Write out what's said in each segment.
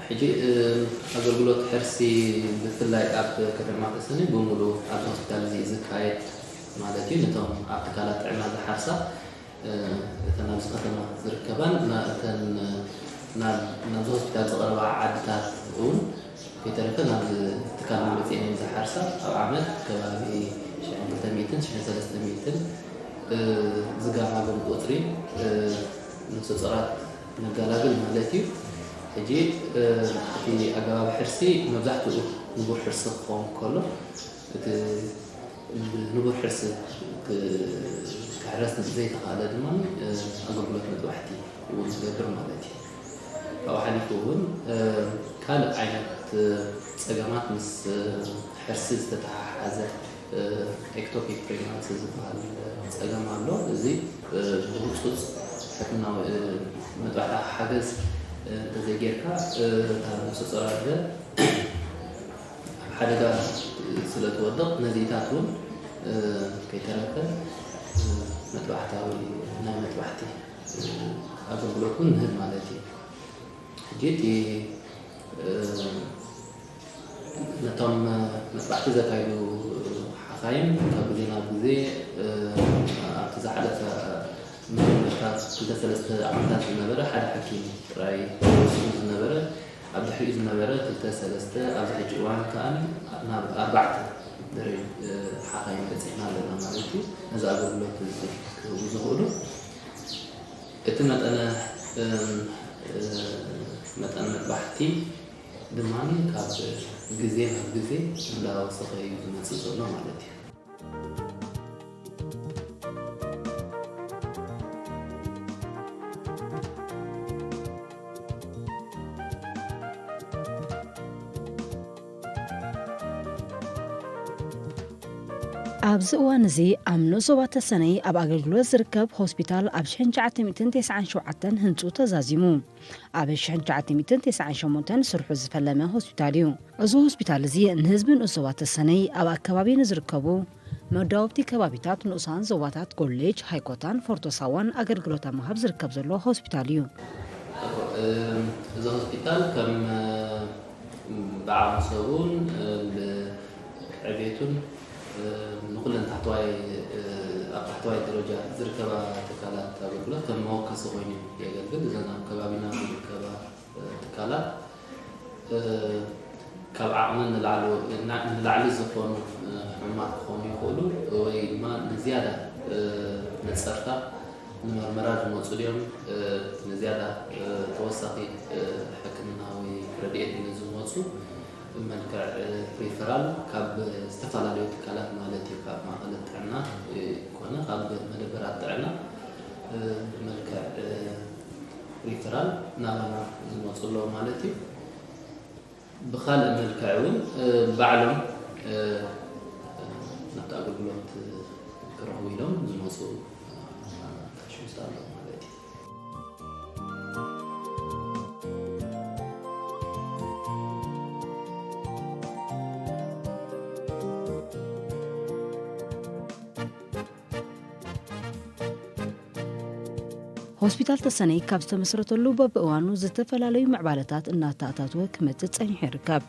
ሕጂ ኣገልግሎት ሕርሲ ብፍላይ ኣብ ከተማ ተሰነይ ብምሉእ ኣብዚ ሆስፒታል እዚ ዝካየድ ማለት እዩ። ነቶም ኣብ ትካላት ጥዕና ዝሓርሳ እተን ኣብዚ ከተማ ዝርከባን እተን ናብዚ ሆስፒታል ዝቐረባ ዓድታት እውን ከይተረፈ ናብዚ ትካል መመፅኤን ዝሓርሳ ኣብ ዓመት ከባቢ ሽሕን ክልተ ሚእትን ሽሕን ሰለስተ ሚእትን ዝጋማገም ቁፅሪ ነፍሰ ፆራት መገላግል ማለት እዩ። ሕጂ እቲ ኣገባብ ሕርሲ መብዛሕትኡ ንቡር ሕርሲ ክኸውን ከሎ እቲ ንቡር ሕርሲ ክሕረስ ዘይተኻእለ ድማ ኣገልግሎት መጥባሕቲ እውን ዝገብር ማለት እዩ። ካብኡ ሓሊፉ እውን ካልእ ዓይነት ፀገማት ምስ ሕርሲ ዝተተሓሓዘ ኤክቶፒክ ፕሬግናንሲ ዝበሃል ፀገም ኣሎ። እዚ ብህፁፅ ሕክምናዊ መጥባሕታ ሓገዝ እንተዘይጌርካ እታ ነብሰ ፆራርገ ኣብ ሓደጋ ስለ ትወድቕ ነዚታት እውን ከይተረፈ መጥባሕታዊ ናይ መጥባሕቲ ኣገልግሎት እውን ንህብ ማለት እዩ። ሕጂ እቲ ነቶም መጥባሕቲ ዘካይዱ ሓኻይም ካብ ግዜ ናብ ግዜ ኣብቲ ዝሓለፈ መጀመርታ ክልተ ሰለስተ ዓመታት ዝነበረ ሓደ ሓኪም ጥራይ ዝነበረ ኣብ ድሕሪኡ ዝነበረ ክልተ ሰለስተ ኣብዚ ሕጂ እዋን ከኣ ናብ ኣርባዕተ ደረጃ ሓኻይም በፂሕና ኣለና ማለት እዩ። ነዚ ኣገልግሎት ክህቡ ዝኽእሉ እቲ መጠነ መጠን መጥባሕቲ ድማ ካብ ግዜ ናብ ግዜ እንዳወሰኸ እዩ ዝመፅእ ዘሎ ማለት እዩ። ኣብዚ እዋን እዚ ኣብ ንኡስ ዞባ ተሰነይ ኣብ ኣገልግሎት ዝርከብ ሆስፒታል ኣብ ሽሕን ትሽዓተ ሚእትን ተስዓን ሸውዓተን ህንፅኡ ተዛዚሙ ኣብ ሽሕን ትሽዓተ ሚእትን ተስዓን ሸሞንተን ስርሑ ዝፈለመ ሆስፒታል እዩ። እዚ ሆስፒታል እዚ ንህዝቢ ንኡስ ዞባ ተሰነይ ኣብ ኣከባቢ ንዝርከቡ መዳወብቲ ከባቢታት ንኡሳን ዞባታት ጎሌጅ፣ ሃይኮታን ፎርቶ ሳዋን ኣገልግሎት ኣብ ምሃብ ዝርከብ ዘሎ ሆስፒታል እዩ። እዚ ሆስፒታል ከም ብዓቕሚ ሰቡን ብዕቤቱን ንኩለን ታሕተዋይ ኣብ ታሕተዋይ ደረጃ ዝርከባ ትካላት ኣገልግሎት ከም መወከሲ ኮይኑ የገልግል። እዘን ኣብ ከባቢና ዝርከባ ትካላት ካብ ዓቕመን ንላዕሊ ዝኾኑ ሕሙማት ክኾኑ ይኽእሉ ወይ ድማ ንዝያዳ ነፀርታ ንመርመራ ዝመፁ ድዮም ንዝያዳ ተወሳኺ ሕክምናዊ ረድኤት ንዝመፁ ብመልክዕ ሪፈራል ካብ ዝተፈላለዩ ትካላት ማለት እዩ ካብ ማእኸለት ጥዕና ኮነ ካብ መደበራት ጥዕና ብመልክዕ ሪፈራል ናባና ዝመፁ ኣለዉ ማለት እዩ። ብካልእ መልክዕ እውን ባዕሎም ናብቲ ኣገልግሎት ክረኽቡ ኢሎም ዝመፁ ካሽምስት ኣለዉ ማለት እዩ። ሆስፒታል ተሰነይ ካብ ዝተመስረተሉ በብእዋኑ ዝተፈላለዩ ምዕባለታት እናተኣታተወ ክመፅእ ፀኒሑ ይርከብ።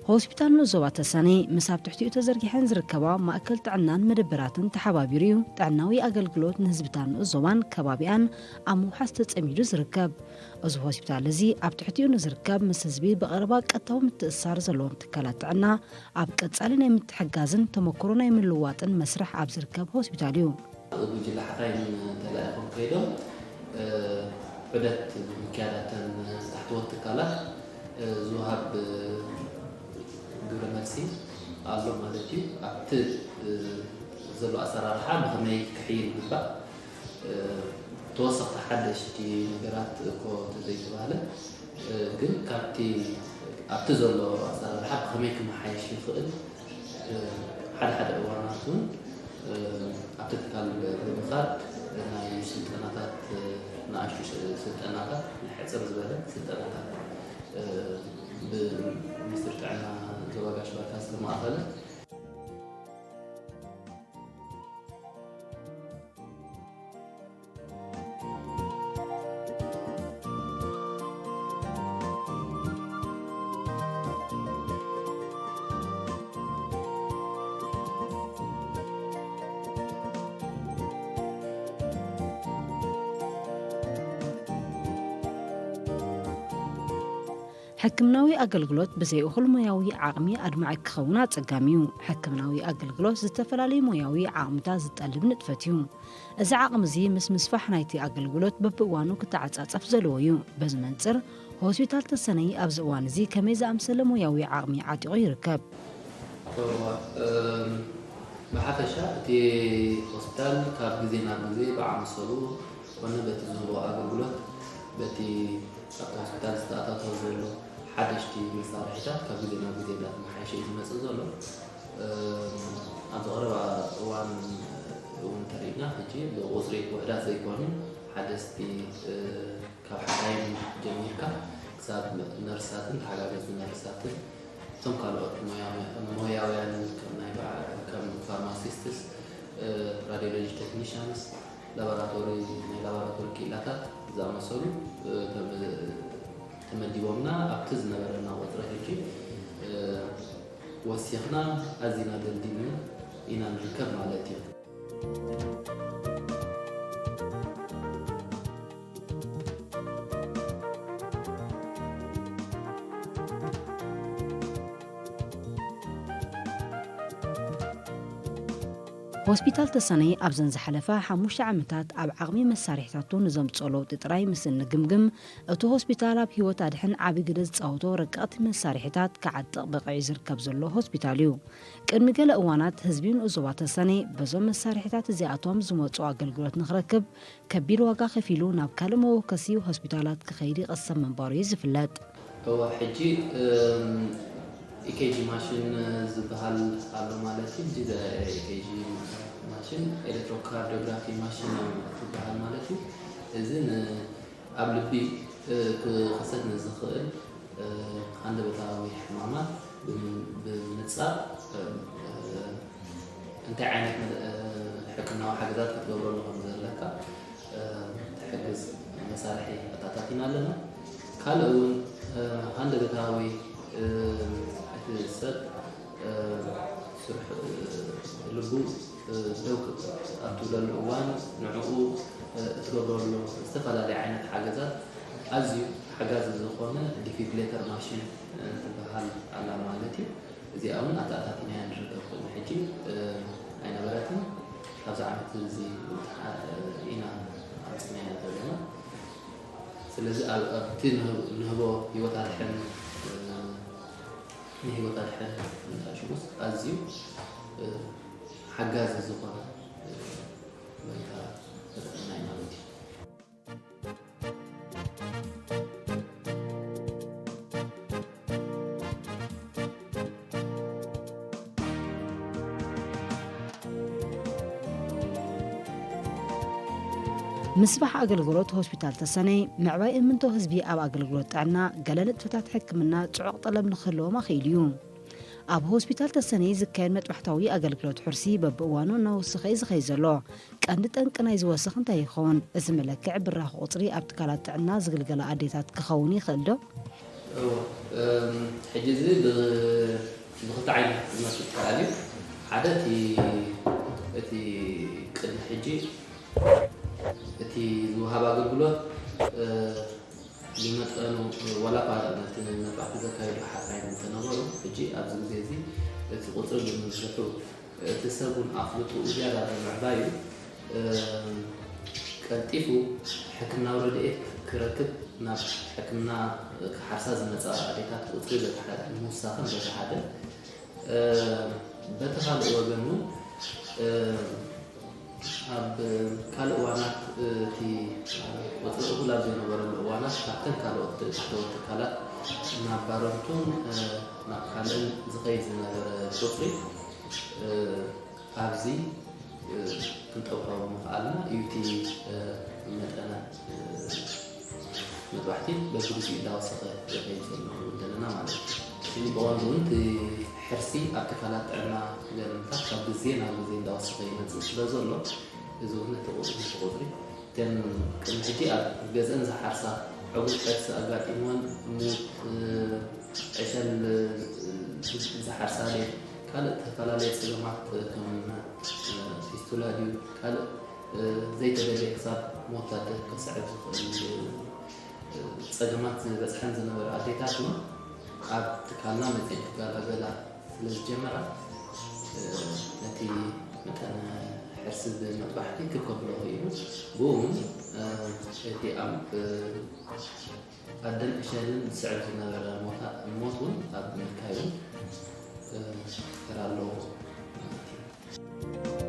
ሆስፒታል ንኡስ ዞባ ተሰነይ ምስ ኣብ ትሕቲኡ ተዘርጊሐን ዝርከባ ማእከል ጥዕናን መደበራትን ተሓባቢሩ እዩ ጥዕናዊ ኣገልግሎት ንህዝብታ ንኡስ ዞባን ከባቢኣን ኣብ ምውሓስ ተፀሚዱ ዝርከብ። እዚ ሆስፒታል እዚ ኣብ ትሕቲኡ ንዝርከብ ምስ ህዝቢ ብቐረባ ቀጥታዊ ምትእስሳር ዘለዎም ትካላት ጥዕና ኣብ ቀፃሊ ናይ ምትሕግጋዝን ተመክሮ ናይ ምልውዋጥን መስርሕ ኣብ ዝርከብ ሆስፒታል እዩ። ጉጅለ ሓኻይም ተላኢኾም ከይዶም ዑደት ብምክያድ ኣተን ታሕተዎት ትካላት ዝወሃብ ግብረ መልሲ ኣሎ ማለት እዩ። ኣብቲ ዘሎ ኣሰራርሓ ብኸመይ ክሕይል ይግባእ ተወሰኽቲ ሓደሽቲ ነገራት እኮ ተዘይተባህለ ግን ካብቲ ኣብቲ ዘሎ ኣሰራርሓ ብኸመይ ክመሓየሽ ይኽእል ሓደ ሓደ እዋናት እውን ኣብቲ ትካል ብምኻድ ናይ ስልጠናታት ንኣሽቱ ስልጠናታት ናይ ሕፅር ዝበለ ስልጠናታት ብሚኒስትሪ ጥዕና ዞባ ጋሽ ባርካ ዝተማእኸለ ሕክምናዊ ኣገልግሎት ብዘይ እኹል ሞያዊ ዓቕሚ ኣድማዒ ክኸውን ኣጸጋሚ እዩ። ሕክምናዊ ኣገልግሎት ዝተፈላለዩ ሞያዊ ዓቕምታት ዝጠልብ ንጥፈት እዩ። እዚ ዓቕሚ እዚ ምስ ምስፋሕ ናይቲ ኣገልግሎት በብእዋኑ ክተዓጻጸፍ ዘለዎ እዩ። በዚ መንጽር ሆስፒታል ተሰነይ ኣብዚ እዋን እዚ ከመይ ዝኣምሰለ ሞያዊ ዓቕሚ ዓጢቑ ይርከብ? እዋ፣ እም፣ ብሓፈሻ እቲ ሆስፒታል ካብ ግዜ ናብ ግዜ ብኣምሰሉ ኮነ በቲ ዝህቦ ኣገልግሎት፣ በቲ ኣብቲ ሆስፒታል ዝተኣታቶ ዘሎ ሓደሽቲ መሳርሒታት ካብ ግዜ ናብ ግዜ እንዳተመሓየሸ እዩ ዝመጽእ ዘሎ። እም፣ ኣብዚ ቀረባ እዋን እውን እንተሪእና፣ ሕጂ ብቁጽሪ ውሕዳት ዘይኮኑ ሓደስቲ፣ እ፣ ካብ ሓካይም ጀሚርካ ክሳብ ነርሳትን ተሓጋገዝቲ ነርሳትን እቶም ካልኦት ሞያ-፣ ሞያውያንን ከም ናይ በዓ-፣ ከም ፋርማሲስትስ፣ እ፣ ራዲዮሎጂ ቴክኒሻንስ፣ ላቦራቶሪ፣ ናይ ላቦራቶሪ ክኢላታት ዝኣመሰሉ፣ እ፣ ተመ-፣ ተመዲቦምና ኣብቲ ዝነበረና ቁጽሪ ሕጂ፣ እ፣ ወሲኽና ኣዚና ደልዲልና ኢና ንርከብ ማለት እዩ። ሆስፒታል ተሰነይ ኣብዘን ዝሓለፋ ሓሙሽተ ዓመታት ኣብ ዓቕሚ መሳርሒታቱ ንዘምጽኦ ለውጢ ጥራይ ምስ እንግምግም፣ እቲ ሆስፒታል ኣብ ህይወት ኣድሕን ዓቢ ግደ ዝጻወቶ ረቀቕቲ መሳርሒታት ክዓጥቕ በቒዑ ዝርከብ ዘሎ ሆስፒታል እዩ። ቅድሚ ገለ እዋናት ህዝቢ ንኡስ ዞባ ተሰነይ በዞም መሳርሒታት እዚኣቶም ዝመጽኡ ኣገልግሎት ንኽረክብ ከቢድ ዋጋ ከፊሉ ናብ ካልእ መወከሲ ሆስፒታላት ክኸይድ ይቐሰብ ምንባሩ እዩ ዝፍለጥ። እዋ፣ ሕጂ፣ እም፣ ኢኬጂ ማሽን ዝበሃል ኣሎ ማለት እዩ። ሕጂ ዘ-፣ ኢኬጂ ማሽን፣ ኤሌክትሮካርዲዮግራፊ ማሽን ትበሃል ማለት እዩ። እዚ ን-፣ ኣብ ልቢ፣ እ፣ ክኽሰት ንዝኽእል፣ እ፣ ሃንደበታዊ ሕማማት ብም-፣ ብምንጻር፣ እ፣ እ፣ እንታይ ዓይነት መ-፣ እ፣ ሕክምናዊ ሓገዛት ክትገብረሉ ከም ዘለካ፣ እ፣ ትሕግዝ መሳርሒ ኣተኣታቲና ኣለና። ካልእ እውን፣ እ፣ ሃንደበታዊ፣ እ፣ እቲ ሰብ፣ እ፣ ስርሑ፣ እ፣ ልቡ፣ እ፣ ደው ኣብ ትብለሉ እዋን ንዕኡ፣ እ፣ እትገብረሉ ዝተፈላለየ ዓይነት ሓገዛት ኣዝዩ ሓጋዚ ዝኾነ ዲፊብሌተር ማሽን፣ እ፣ ትበሃል ኣላ ማለት እዩ። እዚኣ እውን ኣተኣታቲናያ ንርከብ። ቅድሚ ሕጂ፣ እ፣ ኣይነበረትን። ኣብዚ ዓመት እዚ፣ እ፣ ኢና ኣምፂናያ ዘለና። ስለዚ ኣብ-፣ ኣብቲ ንህ-፣ ንህቦ ህይወት ኣድሕን፣ እ፣ ንህይወት ኣድሕን ሽጉስ ኣዝዩ፣ እ፣ ሓጋዚ ዝኾነ፣ እ፣ ባይታ ተጠቒምና እዩ ማለት እዩ። ምስፋሕ ኣገልግሎት ሆስፒታል ተሰነይ፣ ምዕባይ እምንቶ ህዝቢ ኣብ ኣገልግሎት ጥዕና፣ ገለ ንጥፈታት ሕክምና ጽዑቕ ጠለብ ንኽህልዎም ኣኽኢሉ እዩ። ኣብ ሆስፒታል ተሰነይ ዝካየድ መጥባሕታዊ ኣገልግሎት ሕርሲ በብእዋኑ እናወሰኸ እዩ ዝኸይድ ዘሎ። ቀንዲ ጠንቂ ናይዚ ወሰኽ እንታይ ይኸውን? እዚ መለክዒ ብራኸ ቁጽሪ ኣብ ትካላት ጥዕና ዝግልገላ ኣዴታት ክኸውን ይኽእል ዶ? እወ፣ እም፣ ሕጂ እዚ ብ-፣ ብኽልተ ዓይነት ክመጽእ ይከኣል እዩ። ሓደ እቲ፣ እቲ ቅድሚ ሕጂ እቲ ዝወሃብ ኣገልግሎት፣ እ፣ ብመጠኑ፣ ዋላ እኳ ነቲ መጥባሕቲ ዘካይዱ ሓካይም እንተነበሩ፣ ሕጂ ኣብዚ ግዜ እዚ እቲ ቁጽሪ ብምብዝሑ፣ እቲ ሰብ እውን ኣፍልጦኡ ዝያዳ ብምዕባዩ፣ እ፣ ቀልጢፉ ሕክምናዊ ረድኤት ክረክብ ናብ ሕክምና ክሓርሳ ዝመጻ ኣዴታት ቁጽሪ በቲ ሓደ፣ ምውሳኽን በቲ ሓደ፣ እ፣ በቲ ካልእ ወገን እውን፣ እ፣ ኣብ ካልእ እዋናት እቲ ቁጽሪ እኹል ኣብ ዘይነበረሉ እዋናት ካብተን ካልኦት ታሕተዎት ትካላት ናብ ባረንቱን፣ እ፣ ናብ ካልእን ዝኸይድ ዝነበረ ቁጽሪ፣ እ፣ ኣብዚ፣ እ፣ ክንጠውሖ ምኽኣልና እዩ እቲ፣ እ፣ መጠነ፣ እ፣ መጥባሕቲ በብግዚኡ እንዳወሰኸ ዝኸይድ ዘሎ ንብል ዘለና ማለት እዩ። እዚ ብቐንዱ እውን እቲ ሕርሲ ኣብ ትካላት ጥዕና ገለምታት ካብ ግዜ ናብ ግዜ እንዳወሰኸ ይመጽእ ስለ ዘሎ፣ እዚ እውን ነቲ ቁ-፣ ነቲ ቁጽሪ እተን ቅድሚ ሕጂ ኣብ ገዝአን ዝሓርሳ ዕጉል ጥብሲ ኣጋጢምወን፣ ሙት፣ እ፣ ዕሸል፣ እ፣ ዝሓርሳ ድየን፣ ካልእ ዝተፈላለየ ጸገማት ከም፣ እ፣ ፊስቱላ ድዩ፣ ካልእ፣ እ፣ ዘይተደልየ ክሳብ ሞት ኣደ ከስዕብ ዝኽእል፣ እ፣ ጸገማት ዝበጽሐን ዝነበረ ኣዴታት እውን ኣብ ትካልና መጺኤን ክገላገላ ስለ ዝጀመራ፣ ነቲ መጠን ሕርሲ ብመጥባሕቲ ክከፍሎ ክኢሉ። ብኡ እውን እቲ ኣብ ኣደን ዕሸልን ዝስዕብ ዝነበረ ሞት እውን ኣብ ምንካይ እውን ተራ ኣለዎ ማለት እዩ።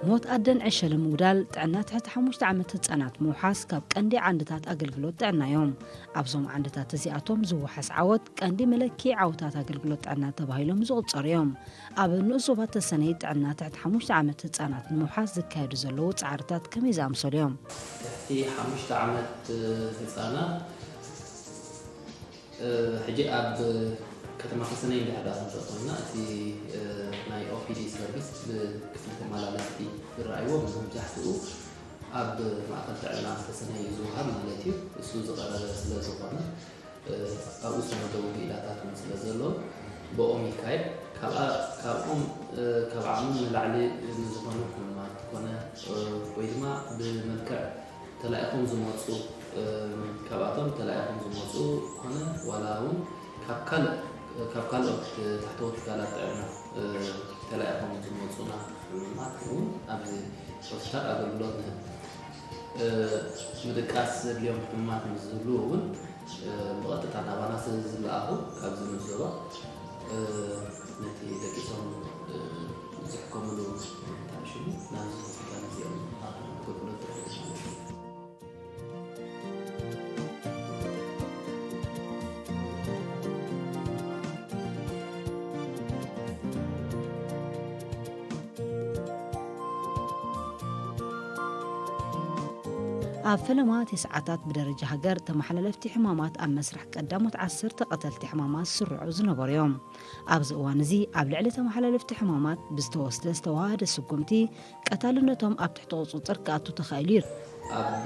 ሞት ኣደን ዕሸልን ምጉዳል ጥዕና ትሕቲ ሓሙሽተ ዓመት ህጻናት ምውሓስ ካብ ቀንዲ ዓንድታት ኣገልግሎት ጥዕና እዮም። ኣብዞም ዓንድታት እዚኣቶም ዝወሓስ ዓወት ቀንዲ መለኪ ዓወታት ኣገልግሎት ጥዕና ተባሂሎም ዝቑጸሩ እዮም። ኣብ ንኡስ ዞባ ተሰነይ ጥዕና ትሕቲ ሓሙሽተ ዓመት ህጻናት ንምውሓስ ዝካየዱ ዘለዉ ጻዕርታት ከመይ ዝኣምሰሉ እዮም? ትሕቲ ሓሙሽተ ዓመት ህጻናት ሕጂ ኣብ ከተማ ተሰነይ እንድሕር ደኣ ክንርኢ ኮይና እቲ ናይ ኦፒዲ ሰርቪስ ብክፍሊ ተመላለስቲ ዝረኣይዎ መብዛሕትኡ ኣብ ማእከል ጥዕና ተሰነይ እዩ ዝወሃብ ማለት እዩ። እሱ ዝቐረበ ስለ ዝኾነ ኣብኡ ዝተመደቡ ክኢላታት እውን ስለ ዘሎ ብኦም ይካየድ። ካብኦም ካብ ዓቕሞም ንላዕሊ ንዝኾኑ ሕሙማት ኮነ ወይ ድማ ብመልክዕ ተላኢኾም ዝመፁ ካብኣቶም ተላኢኾም ዝመፁ ኮነ ዋላ እውን ካብ ካልእ ካብ ካልኦት ታሕተዎት ትካላት ጥዕና ተላኢኾም ዝመፁና ሕሙማት እውን ኣብዚ ሆስፒታል ኣገልግሎት ንህብ። ምድቃስ ዘድልዮም ሕሙማት ምስ ዝህልዉ እውን ብቐጥታ ናባና ስለ ዝለኣኹ ካብዚ ንዞባ ነቲ ደቂሶም ዝሕከምሉ ሽሙ ናብዚ ሆስፒታል እዚኦም ኣገልግሎት ይረኽቡ ማለት እዩ። ኣብ ፈለማ ተስዓታት ብደረጃ ሃገር ተመሓላለፍቲ ሕማማት ኣብ መስርሕ ቀዳሞት ዓሰርተ ቀተልቲ ሕማማት ዝስርዑ ዝነበሩ እዮም። ኣብዚ እዋን እዚ ኣብ ልዕሊ ተመሓላለፍቲ ሕማማት ብዝተወስደ ዝተዋሃደ ስጉምቲ ቀታልነቶም ኣብ ትሕቲ ቁፅፅር ክኣቱ ተኻኢሉ ይርከብ። ኣብ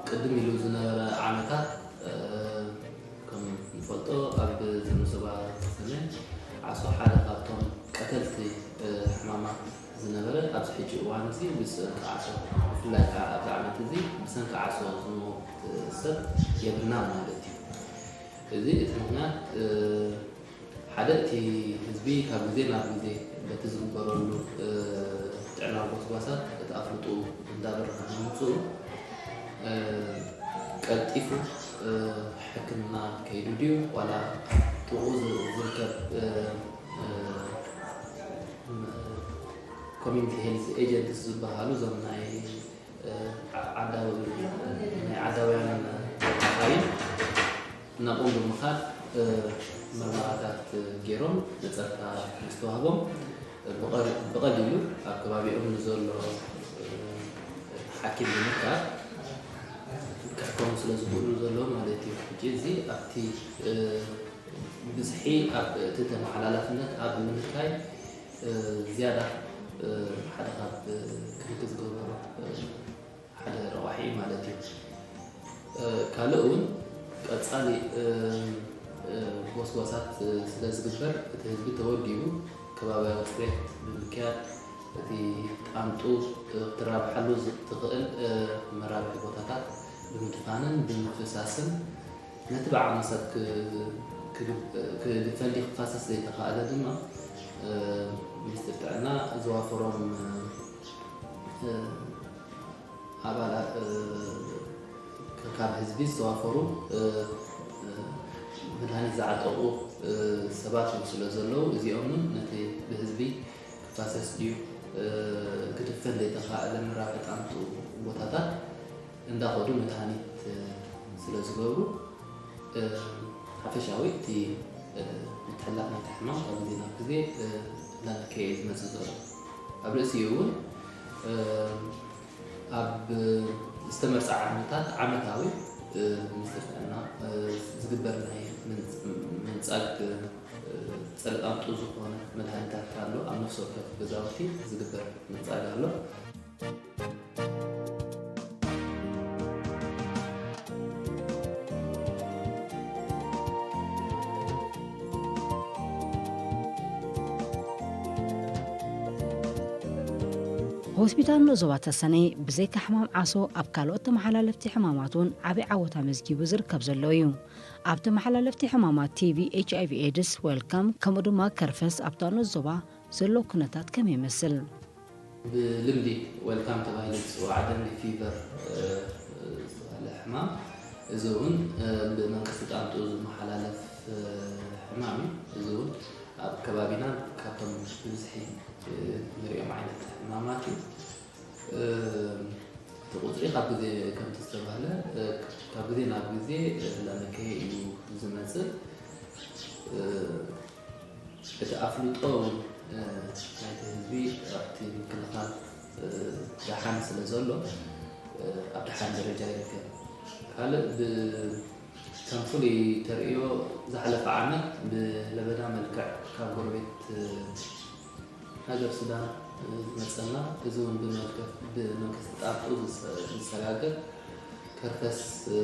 ቅድም ኢሉ ዝነበረ ዓመታት ከም ንፈልጦ ኣብ ዝንሰባ ሰሜን ዓሶ ሓደ ካብቶም ቀተልቲ ሕማማት ዝነበረ ኣብዚ ሕጂ እዋን እዚ ምስ ሰንኪ ዓሶ ብፍላይ ከዓ ኣብዚ ዓመት እዚ ብሰንኪ ዓሶ ዝሞት ሰብ የብልና ማለት እዩ። እዚ እቲ ምክንያት ሓደ እቲ ህዝቢ ካብ ግዜ ናብ ግዜ በቲ ዝግበረሉ ጥዕናዊ ጎስጓሳት እቲ ኣፍልጡ እንዳበረኸ ብምምፅኡ ቀልጢፉ ሕክምና ከይዱ ድዩ ዋላ ጥቑ ዝርከብ ኮሚኒቲ ሄልዝ ኤጀንትስ ዝበሃሉ እዞም ናይ ዓዳዊ ናይ ዓዳውያን ሓኻይም ናብኦም ብምኻድ ምርመራታት ገይሮም ነፀርታ ምስተዋህቦም ብቐሊሉ ኣብ ከባቢኦም ንዘሎ ሓኪም ብምርካብ ክሕከሙ ስለ ዝኽእሉ ዘለዉ ማለት እዩ። ሕጂ እዚ ኣብቲ ብዝሒ ኣብ እቲ ተመሓላላፍነት ኣብ ምንካይ ዝያዳ ሓደ ካብ ክንክን ዝገበሮ ሓደ ረቋሒ ማለት እዩ። ካልእ እውን ቀፃሊ ጎስጓሳት ስለ ዝግበር እቲ ህዝቢ ተወዲቡ ከባቢያዊ ፅሬት ብምክያድ እቲ ጣንጡ ክትራብሓሉ ትኽእል መራብሒ ቦታታት ብምድፋንን ብምፍሳስን ነቲ ብዓቕሚ ሰብ ክድፈሊ ክፋሰስ ዘይተኻእለ ድማ ሚኒስትር ጥዕና ዝዋፈሮም ኣባላት ካብ ህዝቢ ዝተዋፈሩ መድሃኒት ዝዓጠቑ ሰባት እውን ስለ ዘለዉ እዚኦም እውን ነቲ ብህዝቢ ክፋሰስ ድዩ ክድፈን ዘይተኻእለ መራብሒ ጣንጡ ቦታታት እንዳኸዱ መድሃኒት ስለ ዝገብሩ ሓፈሻዊ እቲ ምትሕልላፍ ናይቲ ሕማም ካብ ግዜ ናብ ግዜ እናነከየ እዩ ዝመፅእ ዘሎ። ኣብ ርእሲኡ እውን ኣብ ዝተመርፃ ዓመታት ዓመታዊ ሚኒስትር ጥዕና ዝግበር ናይ ምንፃግ ፀለጣንጡ ዝኾነ መድሃኒታት ኣሎ። ኣብ ነፍሲ ወከፍ ገዛውቲ ዝግበር ምንፃግ ኣሎ። ሆስፒታል ንኡስ ዞባ ተሰነይ ብዘይካ ሕማም ዓሶ ኣብ ካልኦት ተመሓላለፍቲ ሕማማት እውን ዓብዪ ዓወት ኣመዝጊቡ ዝርከብ ዘሎ እዩ። ኣብ ተመሓላለፍቲ ሕማማት ቲቪ፣ ኤች ኣይ ቪ ኤድስ፣ ዌልካም ከምኡ ድማ ከርፈስ ኣብታ ንኡስ ዞባ ዘሎ ኩነታት ከመይ ይመስል? ብልምዲ ዌልካም ተባሂሉ ዝፅዋዕ ደንጊ ፊቨር ዝተባሃለ ሕማም፣ እዚ እውን ብመንግስቲ ጣንጡ ዝመሓላለፍ ሕማም እዩ። እዚ እውን ኣብ ከባቢና ካብቶም ብብዝሒ ንሪኦም ዓይነት ሕማማት እዩ። እቲ ቁፅሪ ካብ ግዜ ከምቲ ዝተባህለ ካብ ግዜ ናብ ግዜ እናነከየ እዩ ዝመፅእ። እቲ ኣፍልጦ እውን ናይቲ ህዝቢ ኣብቲ ምክልኻል ደሓን ስለ ዘሎ ኣብ ደሓን ደረጃ ይርከብ። ካልእ ከም ፍሉይ ተርእዮ ዝሓለፈ ዓመት ብለበዳ መልክዕ ካብ ጎረቤት ሃገር ሱዳን ዝመፀና፣ እዚ እውን ብመንግስቲ ጣንጡ ዝሰጋገር ከርፈስ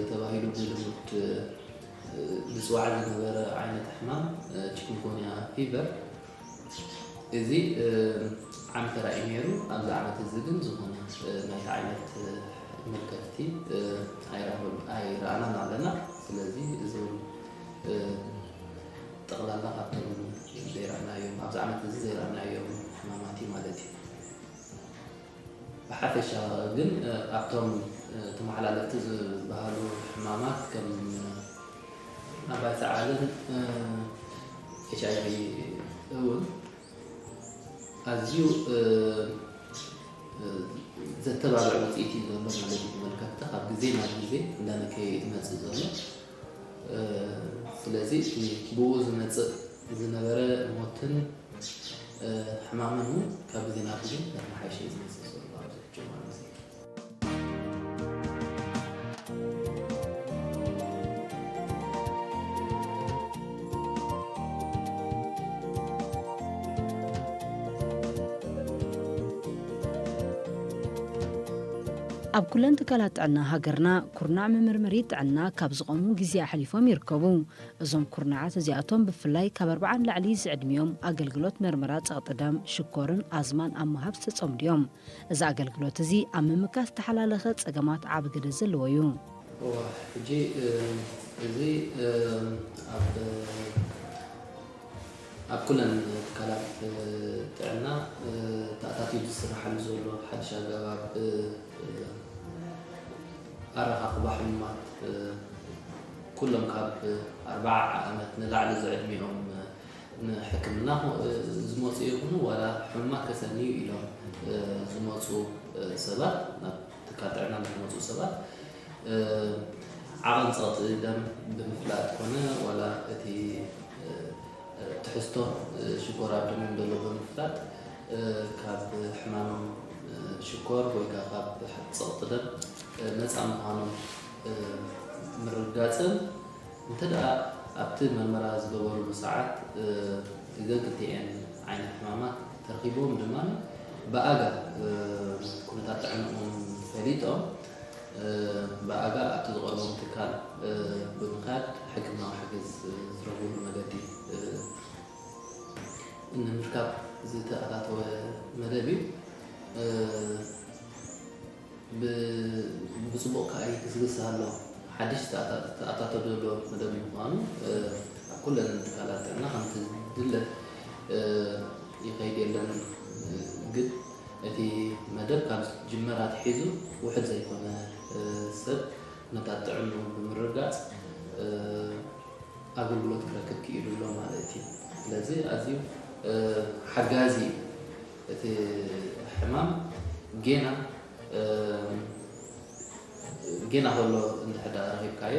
ተባሂሉ ብልሙድ ዝፅዋዕ ዝነበረ ዓይነት ሕማም ቺኩንጉንያ ፊቨር፣ እዚ ዓም ተራእዩ ነይሩ። ኣብዚ ዓመት እዚ ግን ዝኾነ ናይቲ ዓይነት መልከፍቲ ኣይረኣናን ኣለና። ስለዚ እዚ እውን ጠቕላላ ካብቶም ዘይረኣናዮም፣ ኣብዚ ዓመት እዚ ዘይረኣናዮም ሕማማት እዩ ማለት እዩ። ብሓፈሻ ግን ኣብቶም ተመሓላለፍቲ ዝበሃሉ ሕማማት ከም ኣባይ ሰዓልን ኤች ኣይ ቪ እውን ኣዝዩ ዘተባብዕ ውፅኢት እዩ ዘሎ ማለት እዩ። ተመልከትቲ ካብ ግዜ ናብ ግዜ እንዳነከየ እዩ ዝመፅእ ዘሎ። ስለዚ እቲ ብኡ ዝመፅእ ዝነበረ ሞትን ሕማምን እውን ካብ ግዜ ናብ ግዜ እናተመሓየሸ እዩ ዝመፅእ ዘሎ ኣብዚ ሕጂ እዋን እዚ። ኣብ ኩለን ትካላት ጥዕና ሃገርና ኩርናዕ መመርመሪ ጥዕና ካብ ዝቖሙ ግዜ ኣሕሊፎም ይርከቡ። እዞም ኩርናዓት እዚኣቶም ብፍላይ ካብ ኣርብዓ ንላዕሊ ዝዕድሚኦም ኣገልግሎት መርመራ ጸቕጢ ደም፣ ሽኮርን ኣዝማን ኣብ ምሃብ ዝተጸምዱ እዮም። እዚ ኣገልግሎት እዚ ኣብ ምምካት ዝተሓላለኸ ጸገማት ዓቢ ግደ ዘለዎ እዩ። እዋ ሕጂ እዚ ኣብ ኣብ ኩለን ትካላት ጥዕና ተኣታትዩ ዝስርሓሉ ዘሎ ሓድሽ ኣገባብ ኣረኻኽባ ሕሙማት ኩሎም ካብ ኣርብዓ ዓመት ንላዕሊ ዝዕድሚኦም ንሕክምና ዝመፁ ይኹኑ ዋላ ሕሙማት ከሰንዩ ኢሎም ዝመፁ ሰባት ናብ ትካል ጥዕና ዝመፁ ሰባት ዓቐን ፀቕጢ ደም ብምፍላጥ ኮነ ዋላ እቲ ትሕዝቶ ሽኮር ኣብ ደሞም ዘሎ ብምፍላጥ ካብ ሕማም ሽኮር ወይ ከዓ ካብ ፀቕጢ ደም ነፃ ምዃኖም ምርግጋፅን እንተ ደኣ ኣብቲ መርመራ ዝገበሩሉ ሰዓት እዘን ክልቲኤን ዓይነት ሕማማት ተረኺቦም ድማ ብኣጋ ኩነታት ጥዕንኦም ፈሊጦም ብኣጋ ኣብቲ ዝቐርቦም ትካል ብምኻድ ሕክምናዊ ሓገዝ ዝረኽብሉ መገዲ ንምርካብ ዝተኣታተወ መደብ እዩ። ብፅቡቕ ከዓ ይግስግስ ኣሎ። ሓድሽ ዝተኣታተወ ዘሎ መደብ ምዃኑ ኣብ ኩለን ትካላት ጥዕና ከምቲ ዝድለ ይኸይድ የለን። ግን እቲ መደብ ካብ ጅመራ ኣትሒዙ ውሕድ ዘይኮነ ሰብ ኩነታት ጥዕንኡ ብምርጋፅ ኣገልግሎት ክረክብ ክኢሉ ኣሎ ማለት እዩ። ስለዚ ኣዝዩ ሓጋዚ እዩ። እቲ ሕማም ጌና ጌና ከሎ እንድሕር ደኣ ረኺብካዮ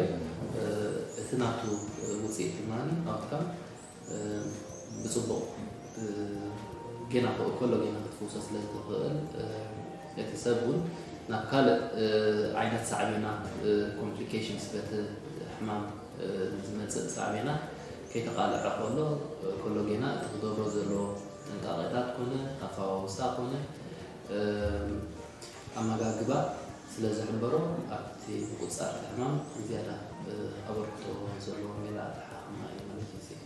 እቲ ናቱ ውፅኢት ድማ ኣውትካም ብፅቡቕ ጌና ከሎ ጌና ክትፍውሶ ስለ ዝኽእል እቲ ሰብ እውን ናብ ካልእ ዓይነት ሳዕቤናት ኮምፕሊኬሽንስ በቲ ሕማም ዝመፅእ ሳዕቤናት ከይተቓልዐ ከሎ ከሎ ጌና እቲ ክገብሮ ዘለዎ ጥንቃቄታት ኮነ ኣፈዋውሳ ኮነ ኣመጋግባ ስለ ዝሕበሮ ኣብቲ ምቁፅፃር እቲ ሕማም ዝያዳ ኣበርክቶ ዘለዎ ሜላ ኣተሓኽማ እዩ ማለት እዩ።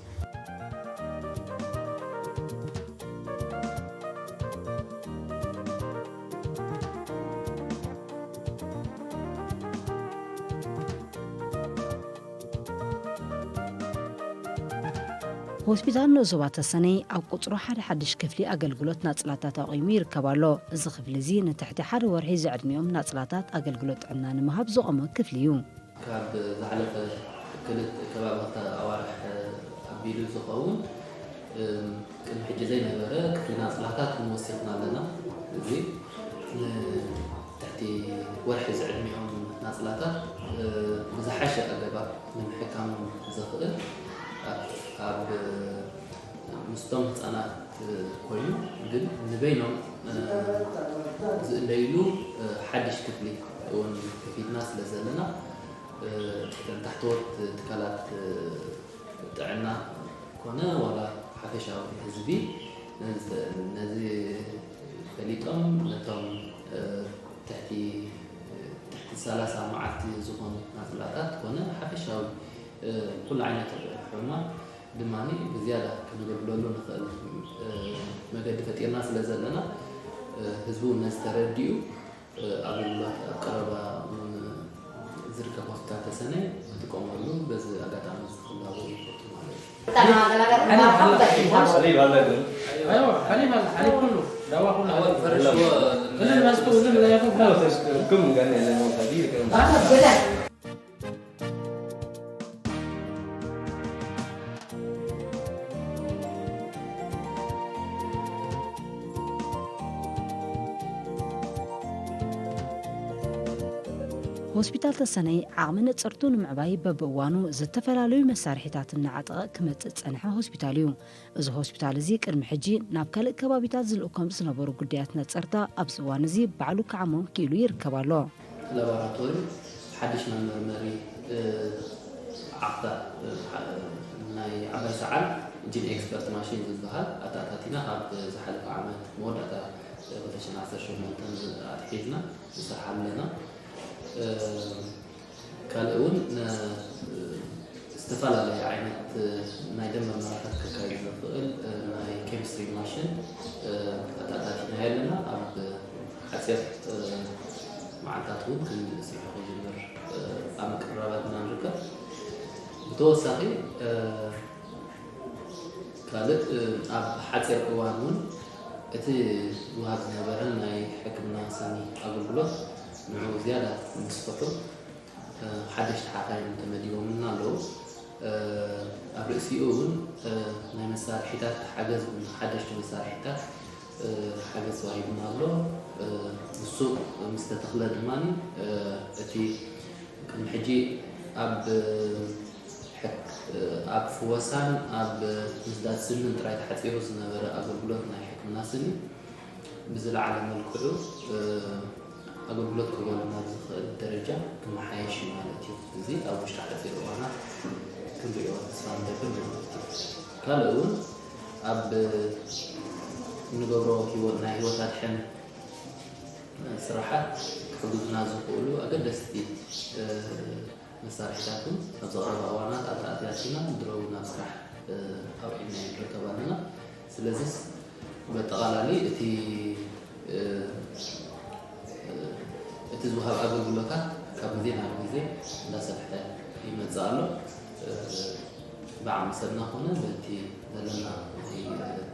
ሆስፒታል ንኡስ ዞባ ተሰነይ ኣብ ቁጽሩ ሓደ ሓድሽ ክፍሊ ኣገልግሎት ናጽላታት ኣቑሙ ይርከብ ኣሎ። እዚ ክፍሊ እዚ ንትሕቲ ሓደ ወርሒ ዝዕድሚኦም ናጽላታት ኣገልግሎት ጥዕና ንምሃብ ዝቖመ ክፍሊ እዩ። ካብ ዝሓለፈ ክልተ ከባቢ ክልተ ኣዋርሕ ኣቢሉ ዝኸውን፣ እም፣ ቅድሚ ሕጂ ዘይነበረ ክፍሊ ናጽላታት ክንወስድ ኣለና። እዚ ንትሕቲ ወርሒ ዝዕድሚኦም ናጽላታት፣ እ፣ ብዝሓሸ ኣገባብ ንምሕካም ዘኽእል ኣብ፣ ኣብ ምስቶም ህጻናት ኮይኑ ግን ንበይኖም፣ እ፣ ዝእለይሉ፣ እ፣ ሓድሽ ክፍሊ እውን ከፊትና ስለ ዘለና፣ እ፣ እተን ታሕተዎት ትካላት፣ እ፣ ጥዕና ኮነ ዋላ ሓፈሻዊ ህዝቢ ነዚ፣ ነዚ ፈሊጦም ነቶም፣ እ፣ ትሕቲ፣ ትሕቲ ሰላሳ መዓልቲ ዝኾኑ ናጽላታት ኮነ ሓፈሻዊ፣ እ፣ ኩሉ ዓይነት ሕሙማት ድማ ብዝያዳ ክንገብረሉ ንኽእል፣ እ፣ መገዲ ፈጢርና ስለ ዘለና፣ እ፣ ህዝቢ እውን ነዚ ተረዲኡ፣ እ፣ ኣገልግሎት ኣብ ቀረባ እውን ዝርከብ ሆስፒታል ተሰነይ ክጥቀመሉ በዚ ኣጋጣሚ እዚ ክላቦ ይፈቱ ማለት እዩ። أيوة، حليب هذا، حليب كله، دواء كله. أول فرش هو كل الناس تقول لنا يا أخي. كم قال لي أنا مو خبير، كم. ሆስፒታል ተሰነይ ዓቕሚ ነጸርቱ ንምዕባይ በብእዋኑ ዝተፈላለዩ መሳርሒታት እናዓጠቐ ክመጽእ ዝጸንሐ ሆስፒታል እዩ። እዚ ሆስፒታል እዚ ቅድሚ ሕጂ ናብ ካልእ ከባቢታት ዝልእኮም ዝነበሩ ጉዳያት ነጸርታ ኣብዚ እዋን እዚ ባዕሉ ክዓሞም ክኢሉ ይርከብ ኣሎ። ላቦራቶሪ፣ ሓድሽ መመርመሪ፣ እ፣ ዓቕታ፣ እ፣ ዓ-፣ ናይ ዓባይ ሰዓል ጂን ኤክስፐርት ማሽን ዝበሃል ኣተኣታቲና ካብ ዝሓለፈ ዓመት መወዳእታ ክልተ ሽሕን ዓሰርተ ሸሞንተን ኣትሒዝና ንሰርሓሉ ኣለና። እ፣ ካልእ እውን ነ-፣ ዝተፈላለየ ዓይነት ናይ ደም መርመራታት ከካይድ ዘኽእል ናይ ኬሚስትሪ ማሽን ኣተኣታቲና ኣለና። ኣብ ሓፂር መዓልታት እውን ክንስርሑ ክጅምር ኣብ ምቅርራባት ኢና ንርከብ። ብተወሳኺ ካልእ ኣብ ሓፂር እዋን እውን እቲ ዝወሃብ ዝነበረ ናይ ሕክምና ስኒ ኣገልግሎት ንዕኡ ዝያዳ ምስፍሑ ሓደሽቲ ሓኻይም ተመዲቦምልና ኣለዉ። ኣብ ርእሲኡ እውን ናይ መሳርሒታት ሓገዝ እውን ሓደሽቲ መሳርሒታት ሓገዝ ተዋሂቡና ኣሎ። ንሱ ምስ ተተኽለ ድማ እቲ ቅድሚ ሕጂ ኣብ ሕክ-፣ ኣብ ፍወሳን ኣብ ምስዳድ ስንን ጥራይ ተሓፂሩ ዝነበረ ኣገልግሎት ናይ ሕክምና ስኒ ብዝለዓለ መልክዑ፣ እ፣ ኣገልግሎት ክህበሉ ናብ ዝኽእል ደረጃ ክመሓየሽ እዩ ማለት እዩ። እዚ ኣብ ውሽጢ ሓፂር እዋናት ክንሪኦ ተስፋ ንገብር ማለት እዩ። ካልእ እውን ኣብ እንገብሮ ህይወት፣ ናይ ህይወት ኣድሕን ስራሓት ክሕግዙና ዝኽእሉ ኣገደስቲ፣ እ፣ መሳርሒታት እውን ኣብ ዝቐረባ እዋናት ኣተኣታቲና ድሮ እውን ኣብ ስራሕ፣ እ፣ ኣውዒልና ንርከብ ኣለና። ስለዚስ ብኣጠቓላሊ እቲ፣ እ፣ እ፣ እቲ ዝወሃብ ኣገልግሎታት ካብ ግዜ ናብ ግዜ እንዳሰፍሐ ይመጽእ ኣሎ። እ፣ ብዓቕሚ ሰብና ኮነ በቲ ዘለና ናይ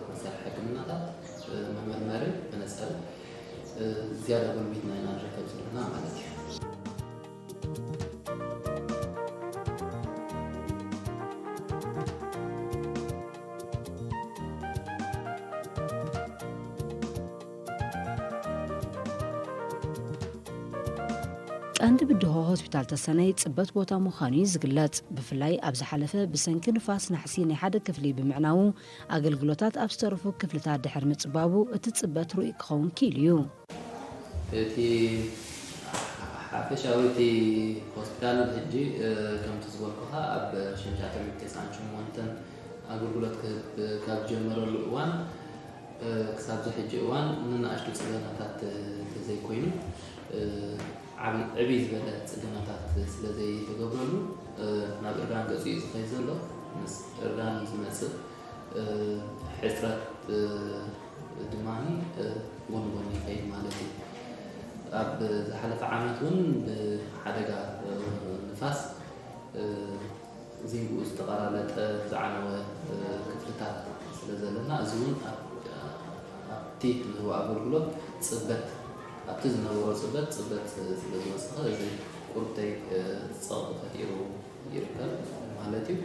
መሳርሒ ሕክምናታት፣ እ፣ መመርመሪ መነጸሪ፣ እ፣ ዝያዳ ጎልቢትና ኢና ንርከብ ዘለና ማለት እዩ። ቀንዲ ብድሆ ሆስፒታል ተሰነይ ጽበት ቦታ ምዃኑ እዩ ዝግለጽ። ብፍላይ ኣብ ዝሓለፈ ብሰንኪ ንፋስ ናሕሲ ናይ ሓደ ክፍሊ ብምዕናዉ ኣገልግሎታት ኣብ ዝተረፉ ክፍልታት ድሕሪ ምጽባቡ እቲ ጽበት ርኡይ ክኸውን ክኢሉ እዩ። እቲ ሓፈሻዊ እቲ ሆስፒታል ሕጂ፣ እ፣ ከምቲ ዝበልኩኻ ኣብ ሽንሻቶም ተስዓን ሸሞንተን ኣገልግሎት ክህብ ካብ ዝጀመረሉ እዋን፣ እ፣ ክሳብ እዚ ሕጂ እዋን ንንኣሽቱ ጽገናታት፣ እ፣ እንተዘይኮይኑ፣ እ፣ ዓብይ፣ ዕብይ ዝበለ ጽገናታት ስለ ዘይተገብረሉ፣ እ፣ ናብ እርጋን ገጹ እዩ ዝኸይድ ዘሎ። ምስ እርጋን ዝመጽእ፣ እ፣ ሕጽረት፣ እ፣ ድማ፣ እ፣ ጎን ጎን ይኸይድ ማለት እዩ። ኣብ ዝሓለፈ ዓመት እውን ብሓደጋ፣ እ፣ ንፋስ፣ እ፣ ዚንግኡ ዝተቐላለጠ ዝዓነወ፣ እ፣ ክፍሊ ታት ስለ ዘለና፣ እዚ እውን ኣብ ኣብቲ ንህቦ ኣገልግሎት ጽበት ኣብቲ ዝነበሮ ጽበት ጽበት ስለ ዝወሰኸ፣ እዚ ቁርብተይ ጸቕጢ ፈጢሩ ይርከብ ማለት እዩ።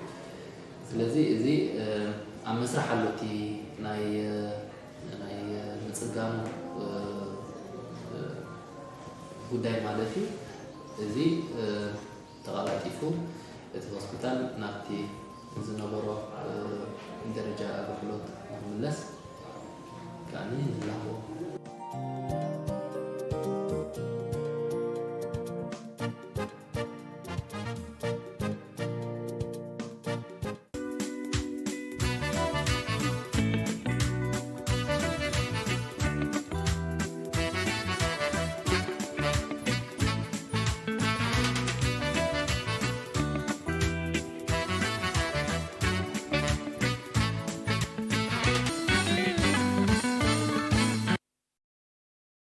ስለዚ እዚ ኣብ መስርሕ ኣሎ፣ እቲ ናይ ናይ ምጽጋኑ ጉዳይ ማለት እዩ። እዚ ተቐላጢፉ እቲ ሆስፒታል ናብቲ ዝነበሮ ደረጃ ኣገልግሎት ንምለስ ከዓኒ ንላቦ